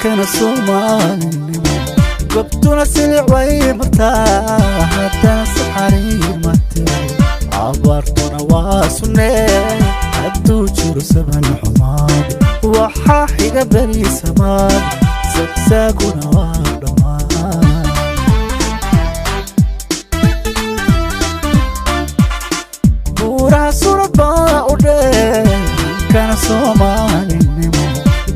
Hankana Soomaalinimo, gobtuna silic way martaa, haddana saxariir ma tiro. Abaartuna waa sunnee, hadduu jiro saban xumaad, waxaa xiga beri samaad, sagsaaguna waa dhammaan. Buuraha surad baa u dheer hankana Soomaalinimo,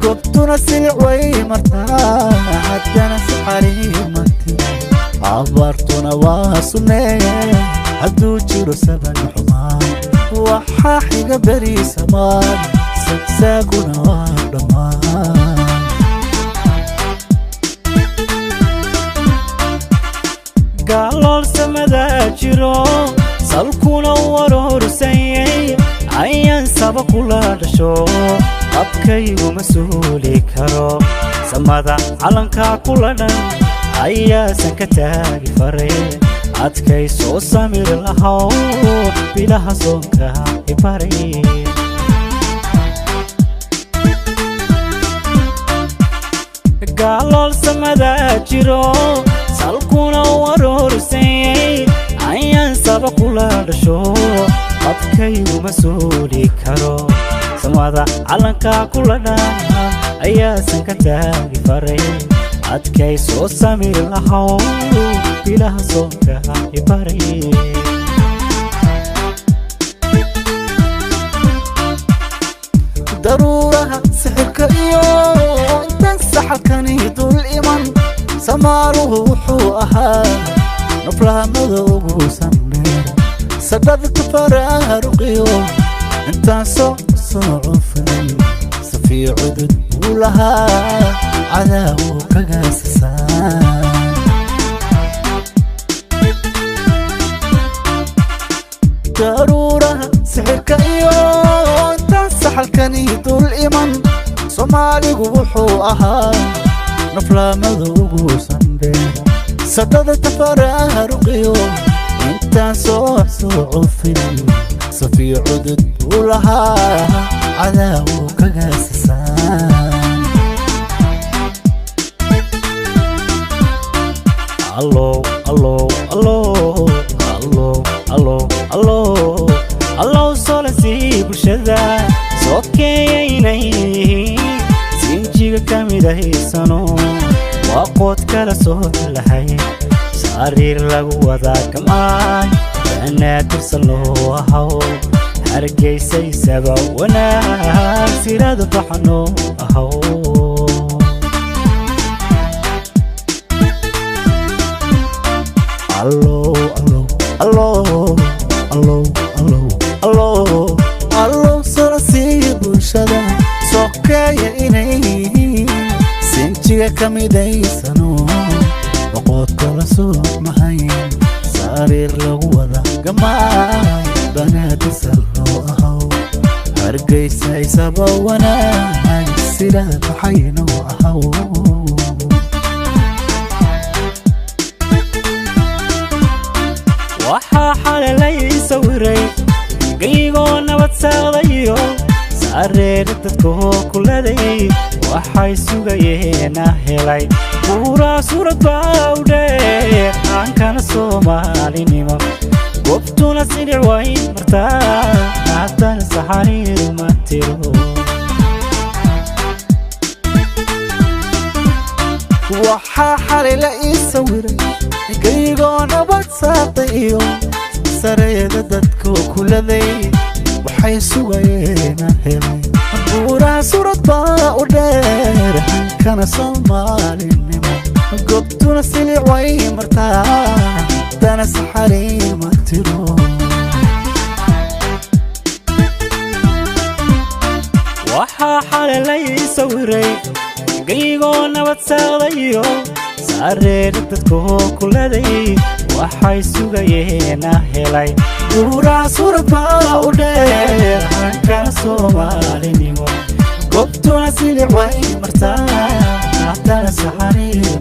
gobtuna silic way martaa, haddana saxariir ma tiro. Abaartuna waa sunnee, hadduu jiro saban xumaan, waxaa xiga beri samaad, sagsaaguna waa dhammaan. Gaalool samadaa jiro, salkuna warorsanyay, ayaan saba kula dhasho, abkayguma suuli karo. Samada calankaa kula dhan ayaasan ka taagi faray, adkay soo samir lahaw, bilaha soonka ibaray. Gaalool samadaa jiro, salkuna warorsanyay, ayaan saba kula dhasho, abkayguma suuli karo. Samada calankaa kula dhan ayaasan ka taagi faray, adkay soo samir lahaw, bilaha soonka ibaray. Daruuraha sixirka iyo intaan saxalkani dul iman, samaaruhu wuxuu ahaa naflahamada ugu sandheer, sadhadka faraaruqiyo intaan soo cufnay, safii cudud buu lahaa cadaawu kaga sasaan. Daruuraha sixirka iyo intaan saxalkani dul iman, Soomaaligu wuxuu ahaa naflaamada ugu sandheer, sadhada tafaraaruqiyo intaan soo cufin, safii cudud buu lahaa cadaawu kaga sasaan. Allow, allow, allow, allow, allow, allow, allow, solasii bulshada soo keeyaynay yihiin, sinjiga ka mid ahaysano, waa qood kala soo lahay, sariir lagu wadaa kamaay, banaadirsan loo ahaw, Hargeysaysaba wanaag sirada baxno ahaw. Allow, allow, allow, allow, allow, allow, allow, solasii bulshada sokeeya inay yihiin, sinjiga ka midaysano, boqoodka la soo mahayn, sariir lagu wada gamaay, banaadisal loo ahaw, Hargeysa isaba wanaag sida baxayno ahaw. Waxaa xalalay sawiray geygoo nabad saaqdayo, saareera dadkoo kuladay, waxay sugayeena helay. Buuraa suurad baa u dheer aankana Soomaalinimo, gobtuna silic way martaa, haddana saxariir ma tiro. Waxaa xalay la ii sawiray geygoo nabad saaqday iyo sareeda dadko kuladay, waxay sugayeena helay. Buuraha surad baa u dheer hankana Soomaalinimo, gobtuna silic way martaa, dana saxariir ma tiro. Waxaa xalalay sawiray geygoo nabad saaqdayo, saareera dadkoo kuladay, waxay sugayeena helay. Buuraha surad baa u dheer hankana Soomaalinimo, gobtuna silic way martaa, haddana saxariir